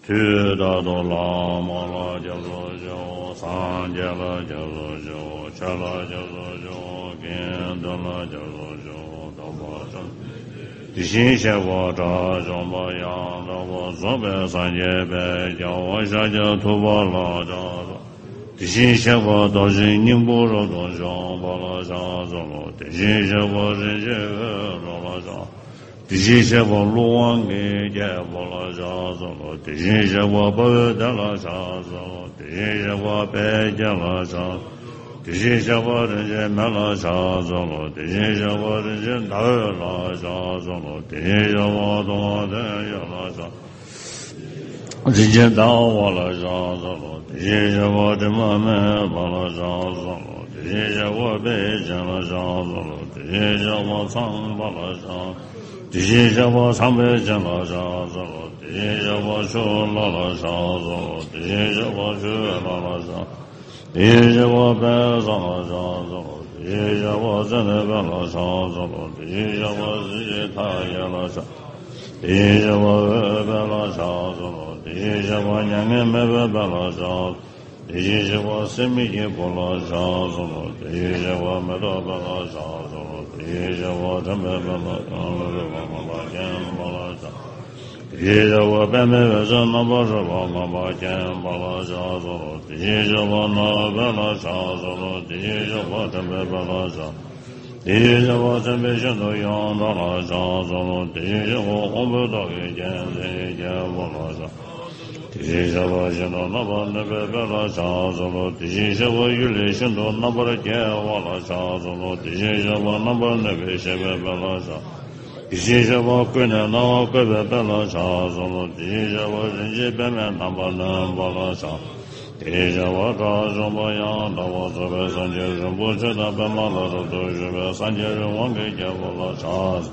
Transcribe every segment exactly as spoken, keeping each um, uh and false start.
དུས་རྟག་ཏུ་བླ་མ་ལ་སྐྱབས་སུ་མཆིའོ། སངས་རྒྱས་ལ་སྐྱབས་སུ་མཆིའོ། ཆོས་ལ་སྐྱབས་སུ་མཆིའོ། དགེ་འདུན་ལ་སྐྱབས་སུ་མཆིའོ། སྟོན་པ་བཅོམ་ལྡན་འདས་དེ་བཞིན་གཤེགས་པ་དགྲ་བཅོམ་པ་ཡང་དག་པར་རྫོགས་པའི་སངས་རྒྱས་དཔལ་རྒྱལ་བ་ཤཱཀྱ་ཐུབ་པ་ལ་ཕྱག་འཚལ་ལོ། དེ་བཞིན་གཤེགས་པ་རྡོ་རྗེ་སྙིང་པོ་རབ་ཏུ་འཇོམས་པ་ལ་ཕྱག་འཚལ་ལོ། དེ་བཞིན་གཤེགས་པ་རིན་ཆེན་འོད་འཕྲོ་ལ་ཕྱག་དེ་བཞིན་གཤེགས་པ་ཀླུ་དབང་གིས་བསྐྱེད་པ་ལ་ཕྱག་འཚལ་ལོ། དེ་བཞིན་གཤེགས་པ་དཔའ་བོའི་སྡེ་ལ་ཕྱག་འཚལ་ལོ། དེ་བཞིན་གཤེགས་པ་དཔལ་དགྱེས་ལ་ཕྱག་དེ་བཞིན་གཤེགས་པ་རིན་ཆེན་མེ་ལ་ཕྱག་འཚལ་ལོ། དེ་བཞིན་གཤེགས་པ་རིན་ཆེན་ཟླ་འོད་ལ་ཕྱག་འཚལ་ལོ། དེ་བཞིན་གཤེགས་པ་དུང་བ་ལྡན་འོད་ལ་ཕྱག་རིན་ཆེན་ཟླ་བ་ལ་ཕྱག་འཚལ་ལོ། དེ་བཞིན་གཤེགས་པ་དྲི་མ་མེད་པ་ལ་ཕྱག་འཚལ་ལོ། དེ་བཞིན་གཤེགས་པ་དཔལ་ཆེན་ལ་ཕྱག་འཚལ་ལོ། དེ་བཞིན་གཤེགས་པ་ཚངས་པ་ལ་ཕྱག་དེ་བཞིན་གཤེགས་པ་ཚངས་པའི་སྤྱན་ལ་ཕྱག་འཚལ་ལོ། དེ་བཞིན་གཤེགས་པ་ཆུ་ལྷ་ལ་ཕྱག་འཚལ་ལོ། དེ་བཞིན་གཤེགས་པ་ཆུ་ལྷ་ལ་ཕྱག་དེ་བཞིན་གཤེགས་པ་དཔལ་བཟང་ལ་ཕྱག་འཚལ་ལོ། དེ་བཞིན་གཤེགས་པ་ཙནྡན་དཔལ་ལ་ཕྱག་འཚལ་ལོ། དེ་བཞིན་གཤེགས་པ་གཟི་བརྗིད་མཐའ་ཡས་ལ་ཕྱག་དེ་བཞིན་གཤེགས་པ་འོད་དཔལ་ལ་ཕྱག་འཚལ་ལོ། དེ་བཞིན་གཤེགས་པ་མྱ་ངན་མེད་པའི་དཔལ་ལ་ཕྱག་དེ་བཞིན་གཤེགས་པ་སྲེད་མེད་ཀྱི་བུ་ལ་ཕྱག་འཚལ་ལོ། དེ་བཞིན་གཤེགས་པ་མེ་ཏོག་དཔལ་ལ་ཕྱག་འཚལ་ལོ། དེ་བཞིན་གཤེགས་པ་དྲན་པའི་དཔལ་ལ་ཕྱག་འཚལ་ལོ། དེ་བཞིན་གཤེགས་པ་པདྨའི་འོད་ཟེར་རྣམ་པར་རོལ་པ་མངོན་པར་མཁྱེན་པ་ལ་ཕྱག་འཚལ་ལོ། དེ་བཞིན་གཤེགས་པ་ནོར་དཔལ་ལ་ཕྱག་འཚལ་ལོ། དེ་བཞིན་གཤེགས་པ་དྲན་པའི་དཔལ་ལ་ཕྱག་དེ་བཞིན་གཤེགས་པ་མཚན་དཔེ་ཤིན་ཏུ་ཡོངས་གྲགས་ལ་ཕྱག་འཚལ་ལོ། དེ་བཞིན་གཤེགས་པ་དབང་པོའི་ཏོག་གི་རྒྱལ་མཚན་རྒྱལ་པོ་ལ་ཕྱག་དེ་བཞིན་གཤེགས་པ་ཤིན་ཏུ་རྣམ་པར་གནོན་པའི་དཔལ་ལ་ཕྱག་འཚལ་ལོ། དེ་བཞིན་གཤེགས་པ་གཡུལ་ལས་ཤིན་ཏུ་རྣམ་པར་རྒྱལ་བ་ལ་ཕྱག་འཚལ་ལོ། དེ་བཞིན་གཤེགས་པ་རྣམ་པར་གནོན་པས་གཤེགས་པའི་དཔལ་ལ་ཕྱག་དེ་བཞིན་གཤེགས་པ་ཀུན་ནས་སྣང་བ་བཀོད་པའི་དཔལ་ལ་ཕྱག་འཚལ་ལོ། དེ་བཞིན་གཤེགས་པ་རིན་ཆེན་པདྨས་རྣམ་པར་གནོན་པ་ལ་ཕྱག་དེ་བཞིན་གཤེགས་པ་དགྲ་བཅོམ་པ་ཡང་དག་པར་རྫོགས་པའི་སངས་རྒྱས་རིན་པོ་ཆེ་དང་པདྨ་ལ་རབ་ཏུ་བཞུགས་པའི་སངས་རྒྱས་རི་དབང་གི་རྒྱལ་པོ་ལ་ཕྱག་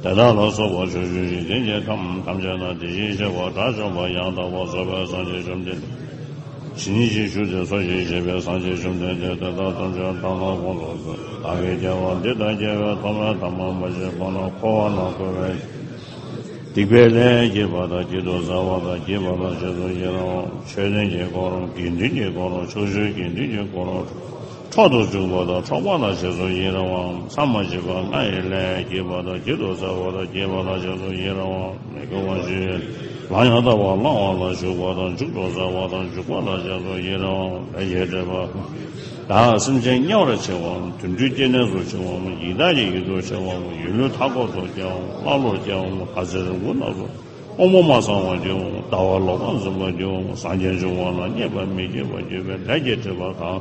དེ་དག་ལ་སོགས་པ་ཕྱོགས་བཅུའི་འཇིག་རྟེན་གྱི་ཁམས་ཐམས་ཅད་ན་དེ་བཞིན་གཤེགས་པ་དགྲ་བཅོམ་པ་ཡང་དག་པར་རྫོགས་པའི་སངས་རྒྱས་བཅོམ་ལྡན་འདས། ཇི་སྙེད་ཅིག་བཞུགས་ཏེ་འཚོ་ཞིང་གཞེས་པའི་སངས་རྒྱས་བཅོམ་ལྡན་འདས་དེ་དག་ཐམས་ཅད་བདག་ལ་དགོངས་སུ་གསོལ། བདག་གིས་སྐྱེ་བ་འདི་དང་སྐྱེ་བའི་ཐོག་མའི་ཐ་མ་མ་བྱིན་གོང་ན་འཁོར་བ་ན་འཁོར་བའི་སྡིག་པའི་ལས་བགྱིས་པ་དང་བགྱིད་དུ་སྩལ་བ་དང་བགྱིས་པ་ལ་རྗེས་སུ་ཡི་རང་བ། ཆོས་ལྡན་གྱི་འཁོར་དགེ་འདུན་གྱི་འཁོར་ཕྱོགས་བཅུའི་དགེ་འདུན་གྱི་འཁོར་འཕྲོག་ཏུ་འཇུག་པ་དང་འཕྲོག་པ་ལ་རྗེས་སུ་ཡི་རང་བ། མཚམས་མ་མཆིས་པ་ལྔ་ཡི་ལས་བགྱིས་པ་དང་བགྱིད་དུ་སྩལ་བ་དང་བགྱིས་པ་ལ་རྗེས་སུ་ཡི་རང་བ། མི་དགེ་བ་བཅུའི་ལམ་ཡང་དག་པར་བླང་བ་ལ་ཞུགས་པ་དང་འཇུག་ཏུ་སྩལ་བ་དང་འཇུག་པ་ལ་རྗེས་སུ་ཡི་རང་བ། ལས་ཀྱི་སྒྲིབ་པ་དག་སེམས་ཅན་དམྱལ་བར་མཆི་བའམ་དུད་འགྲོའི་སྐྱེ་གནས་སུ་མཆི་བའམ་ཡི་དྭགས་ཀྱི་ཡུལ་དུ་མཆི་བའམ་ཡུལ་ལུས་མཐའ་འཁོབ་ཏུ་སྐྱེ་བའམ་ཀླ་ཀློར་སྐྱེ་བའམ་ཁ་ཟས་རིན་པོ་སྣ་ཚོགས་དབང་པོ་མ་ཚང་བར་སྐྱེ་བའམ་ལྟ་བ་ལོག་པར་འཛིན་པར་སྐྱེ་བའམ་སངས་རྒྱས་འབྱུང་བ་ལ་མཉེས་པ་མི་བགྱིད་པར་གྱུར་པའི་ལས་ཀྱི་སྒྲིབ་པ་གང་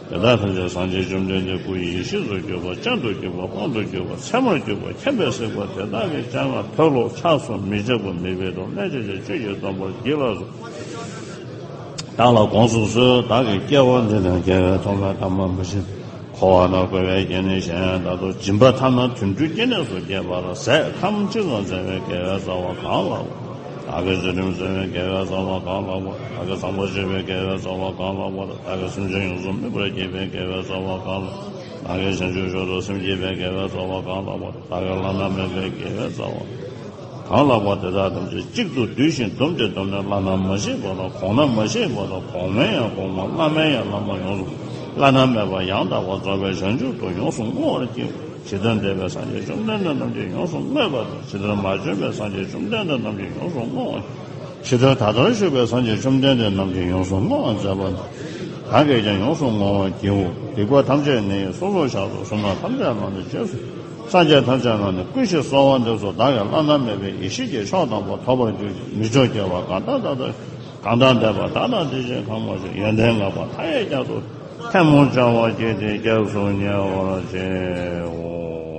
དེ་དག་ཐམས་ཅད་སངས་རྒྱས་བཅོམ་ལྡན་འདས་སྐུ་ཡེ་ཤེས་སུ་གྱུར་པ་སྤྱན་དུ་གྱུར་པ་དཔང་དུ་གྱུར་པ་མཚན་མར་གྱུར་པ་མཁྱེན་པས་གཟིགས་པ་དེ་དག་གི་སྤྱན་སྔར་མཐོལ་ལོ་འཆགས་སོ་མི་འཆབ་པ་མི་སྦེད་དོ་སླན་ཆད་ཀྱང་ཆོས་ཀྱི་སྟོན་པར་བགྱིད་ལགས་སོ། བདག་ལ་དགོངས་སུ་གསོལ། བདག་གིས་སྐྱེ་བ་འདི་དང་སྐྱེ་བའི་ཐོག་མའི་ཐ་མ་མ་བྱིན་འཁོར་བ་ན་འཁོར་བའི་སྐྱེ་གནས་གཞན་དག་ཏུ་སྦྱིན་པ་ཐ་ན་དུད་འགྲོའི་སྐྱེ་གནས་སུ་སྐྱེས་པར་ཟས་ཁམ་གཅིག་ཙམ་སྩལ་བའི་དགེ་བའི་རྩ་བ་གང་ལགས་པ། བདག་གིས་ཚུལ་ཁྲིམས་བསྲུང་བའི་དགེ་བའི་རྩ་བ་གང་ལགས་པ། བདག་གིས་བཟང་པོ་སྤྱོད་པའི་དགེ་བའི་རྩ་བ་གང་ལགས་པ། བདག་གིས་སེམས་ཅན་ཡོངས་སུ་སྨིན་པར་བགྱིས་པའི་དགེ་བའི་རྩ་བ་གང་ལགས། བདག་གིས་བྱང་ཆུབ་མཆོག་ཏུ་སེམས་བསྐྱེད་པའི་དགེ་བའི་རྩ་བ་གང་ལགས་པ། བདག་གིས་བླ་ན་མེད་པའི་དགེ་བའི་རྩ་བ་གང་ལགས་པ། དེ་དག་ཐམས་ཅད་གཅིག་ཏུ་བསྡུས་ཤིང་བསྡོམས་ཏེ་བསྡོམས་ནས་བླ་ན་མ་མཆིས་པ་དང་གོང་ན་མ་མཆིས་པ་དང་གོང་མའི་ཡང་གོང་མ་བླ་མའི་ཡང་བླ་མ་ཡོངས་སུ་བླ་ན་མེད་པ་ཡང་དག་པར་རྫོགས་པའི་བྱང་ཆུབ་ཏུ་ཡོངས་སུ་བསྔོ་བར་བགྱིའོ། ཇི་ལྟར་འདས་པའི་སངས་རྒྱས་བཅོམ་ལྡན་འདས་རྣམས་ཀྱིས་ཡོངས་སུ་བསྔོས་པ་དང་། ཇི་ལྟར་མ་བྱོན་པའི་སངས་རྒྱས་བཅོམ་ལྡན་འདས་རྣམས་ཀྱིས་ཡོངས་སུ་བསྔོ་བར། ཇི་ལྟར་ད་ལྟར་བཞུགས་པའི་སངས་རྒྱས་བཅོམ་ལྡན་འདས་རྣམས་ཀྱིས་ཡོངས་སུ་བསྔོ་བར་མཛད་པ་དང་། བདག་གིས་ཀྱང་ཡོངས་སུ་བསྔོ་བར་བགྱིའོ། སྡིག་པ་ཐམས་ཅད་ནི་སོ་སོར་བཤགས་སོ། བསོད་ནམས་ཐམས་ཅད་ལ་ནི་རྗེས་སུ། སངས་རྒྱས་ཐམས་ཅད་ལ་ནི་བསྐུལ་ཞིང་གསོལ་བ་འདེབས་སོ། བདག་གིས་བླ་ན་མེད་པའི་ཡེ་ཤེས་ཀྱི་མཆོག་དམ་པ་ཐོབ་པར་གྱུར་ཅིག་མི་མཆོག་སྐྱེ་བ་གང་དག་ད་ལྟ་གང་དག་འདས་པ་དག་དང་དེ་བཞིན་གང་མ་བྱོན་ཡོན་ཏན་བསྔགས་པ་མཐའ་ཡས་རྒྱ་མཚོ་ཐལ་མོ་སྦྱར་བ་བགྱིས་ཏེ་སྐྱབས་སུ་ཉེ་བར་མཆིའོ།